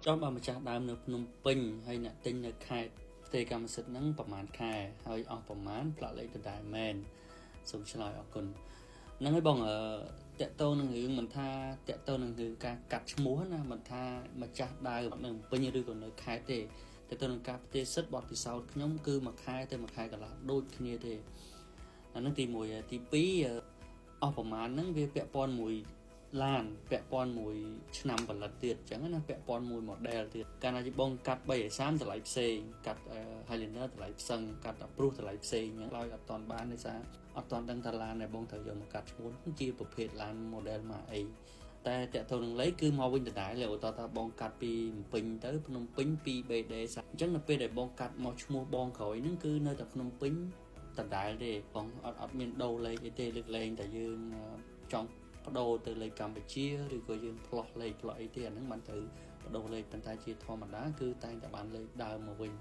ចុះបើម្ចាស់ដើមនៅភ្នំពេញហើយអ្នកទិញនៅខេត្តផ្ទេរកម្មសិទ្ធិហ្នឹងប្រហែលខែហើយអស់ប្រហែលផ្លាកលេខដដែលមែនសូមឆ្លើយអរគុណហ្នឹងហើយបងអឺតាក់ទងនឹងរឿងមិនថាតាក់ទងនឹងរឿងការកាត់ឈ្មោះណាមិនថាម្ចាស់ដើមនៅភ្នំពេញឬក៏នៅខេត្តទេតើទៅនឹងការផ្ទេរសិទ្ធិបទពិសោធន៍ខ្ញុំគឺមួយខែទៅមួយខែកន្លះដូចគ្នាទេអាហ្នឹងទី1ទី2អស់ប្រមាណហ្នឹងវាពាក់ព័ន្ធមួយឡានពាក់ព័ន្ធមួយឆ្នាំផលិតទៀតអញ្ចឹងណាពាក់ព័ន្ធមួយ model ទៀតកាលណាជាបងកាត់3ឲ្យ30តម្លៃផ្សេងកាត់ Highlander តម្លៃផ្សេងកាត់ Prius តម្លៃផ្សេងអញ្ចឹងឡើយអត់ទាន់បានដោយសារអត់ទាន់ដឹងថាឡានដែលបងត្រូវយកមកកាត់ឈ្មោះជាប្រភេទឡាន model មកអីតែតាក់ទងនឹងលេខគឺមកវិញដដែលឧទាហរណ៍ថាបងកាត់ពីភ្នំពេញទៅភ្នំពេញ 2BD អញ្ចឹងនៅពេលដែលបងកាត់មកឈ្មោះបងក្រោយហ្នឹងគឺនៅតែភ្នំពេញដដែលទេបងអត់អត់មានដូរលេខអីទេលើកលែងតែយើងចង់បដូរទៅលេខកម្ពុជាឬក៏យើងផ្លោះលេខផ្លោះអីទេអាហ្នឹងបានត្រូវបដូរលេខប៉ុន្តែជាធម្មតាគឺតែងតែបានលេខដើមមកវិញ។